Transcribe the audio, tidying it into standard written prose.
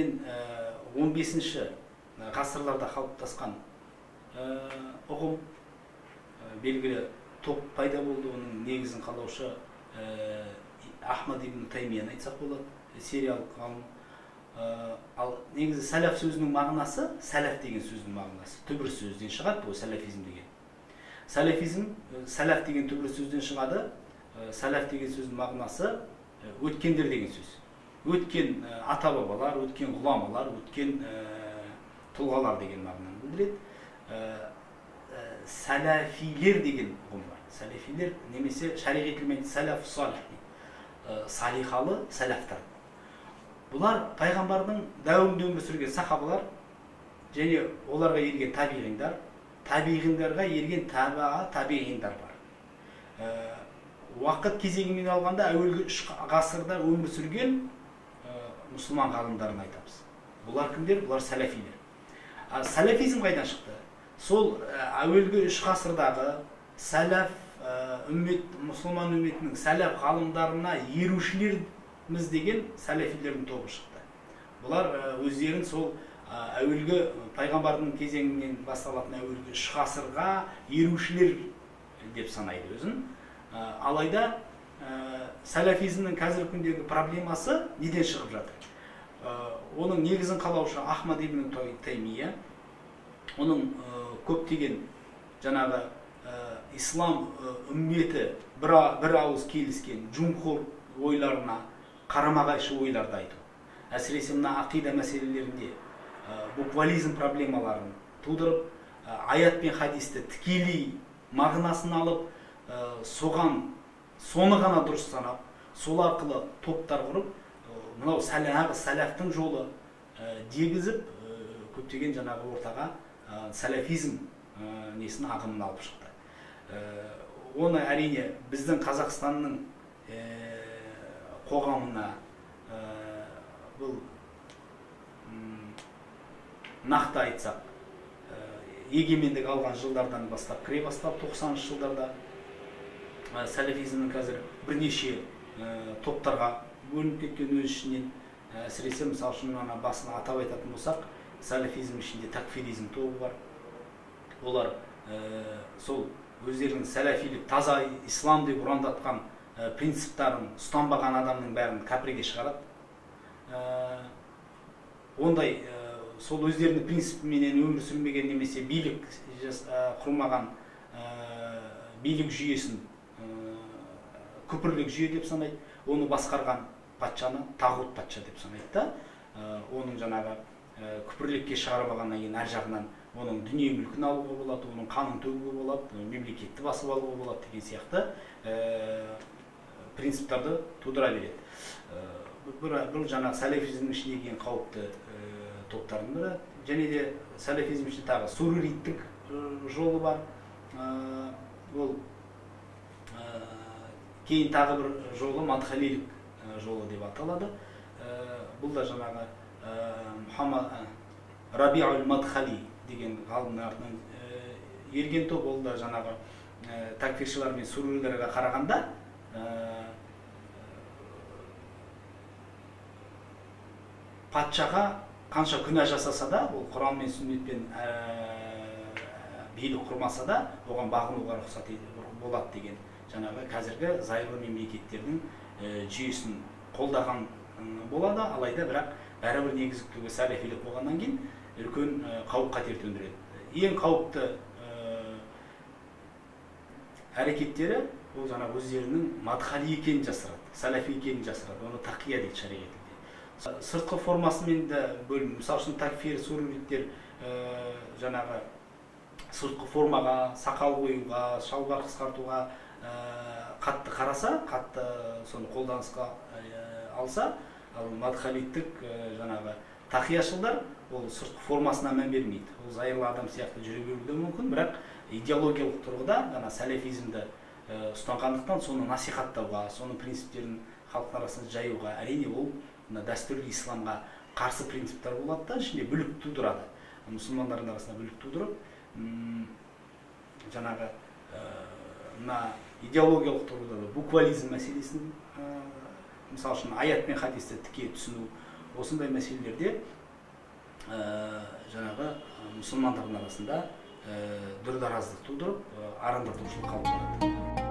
Негізінен 15-ші ғасырларда қалыптасқан ұғым, белгілі топ пайда болды. Оның негізін қалаушы Ахмад ибн Таймияны айтсақ болады, сириялық ғалым. Ал негізі сәләф сөзінің мағынасы, сәләф деген сөздің мағынасы түбір сөзден шығады. Бұл сәләфизм деген. Сәләфизм сәләф деген түбір сөзден шығады. Сәләф деген сөздің мағынасы өткендер деген сөз. Өткен ата-бабалар, өткен ғұламалар, өткен тұлғалар деген мағынаны білдіреді. Сәләфилер деген ұғым бар. Сәләфилер немесе шариғи тілмен сәләф салих дейді. Салихалы сәләфтар. Бұлар пайғамбардың дәуірінде өмір сүрген сахабалар және оларға ерген табиғиндар, табиғиндарға ерген табаа табиғиндар бар. Уақыт кезеңімен алғанда әуелгі 3 ғасырда өмір сүрген мұсылман ғалымдарын айтамыз. Бұлар кімдер? Бұлар сәләфилер. Сәләфизм қайдан шықты? Сол әуелгі 3 ғасырдағы сәләф үммет, мұсылман үмметінің сәләф ғалымдарына ерушілерміз деген сәләфилердің тобы шықты. Бұлар өздерін сол әуелгі пайғамбардың кезеңінен басталатын әуелгі 3 ғасырға ерушілер деп санайды өзін. Алайда сәләфизмнің қазіргі күндегі проблемасы неден шығып жатыр? Оның негізін қалаушы Ахмад ибн Таймия, оның көптеген жаңағы ислам үмметі бір ауыз келіскен джумхур ойларына қарама-қайшы ойларды айту. Әсіресе мына ақида мәселелерінде буквализм проблемаларын тудырып, аят пен хадисті тікелей мағынасын алып, соған соны ғана дұрыс санап, сол арқылы топтар құрып, мынау сәләфтің жолы дегізіп, көптеген жаңағы ортаға сәләфизм несін ағымын алып шықты. Оны әрине біздің Қазақстанның қоғамына бұл нақты айтсақ, егемендік алған жылдардан бастап кіре бастап 90-шы жылдарда сәләфизмнің қазір бірнеше топтарға бөлініп кеткен өз ішінен. Әсіресе мысалы үшін ана басын атап айтатын болсақ, сәләфизм ішінде такфиризм тобы бар. Олар сол өздерінің сәләфилік таза ислам деп ұрандатқан принциптарын ұстанбаған адамның бәрін кәпірге шығарады. Ондай сол өздерінің принципіменен өмір сүрмеген немесе билік құрмаған билік жүйесін күпірлік жүйе деп санайды. Оны басқарған патшаны тағут патша деп санайды да. Оның жаңағы күпірлікке шығарып алғаннан кейін әр жағынан оның дүние мүлкін алуға болады, оның қанын төгуге болады, мемлекетті басып алуға болады деген сияқты принциптарды тудыра береді. Бұл жаңағы сәләфизмнің ішінде ең қауіпті топтардың бірі. Және де сәләфизм ішінде тағы суруриттік жолы бар. Ол кейін тағы бір жолы мадхалилік жолы деп аталады. Бұл да жаңағы Рабиуль Мадхали деген ғалымның артынан ерген топ. Ол да жаңағы такфиршылар мен сурурилерге қарағанда патшаға қанша күнә жасаса да, ол Құран мен сүннетпен билік құрмаса да, оған бағынуға рұқсат болады деген жаңағы қазіргі зайырлы мемлекеттердің жүйесін қолдаған болады. Алайда бірақ бәрібір негізгі түгі сәләфилік болғаннан кейін үлкен қауіп қатер төндіреді. Ең қауіпті әрекеттері ол жаңағы өздерінің мадхали екенін жасырады, сәләфи екенін жасырады. Оны тақия дейді шариғи тілде. Сыртқы формасымен де бөлім. Мысалы үшін такфир, суруриттер жаңағы сыртқы формаға, сақал қоюға, шалбар қысқартуға қатты қараса, қатты соны қолданысқа алса, ал мадхалиттік жаңағы тақияшылдар ол сыртқы формасына мән бермейді. Ол зайырлы адам сияқты жүре беруі де мүмкін, бірақ идеологиялық тұрғыда жаңа сәләфизмді ұстанғандықтан соны насихаттауға, соның принциптерін халықтың арасында жаюға, әрине ол дәстүрлі исламға қарсы принциптер болады да, ішінде бүлік тудырады. Мұсылмандардың арасында бүлік тудырып, жаңағы мына идеологиялық тұрғыда да буквализм мәселесін, мысалы үшін аят пен хадисті тіке түсіну, Осындай мәселелерде жаңағы мұсылмандардың арасында дүрдараздық тудырып, арандатушылық қалып барады.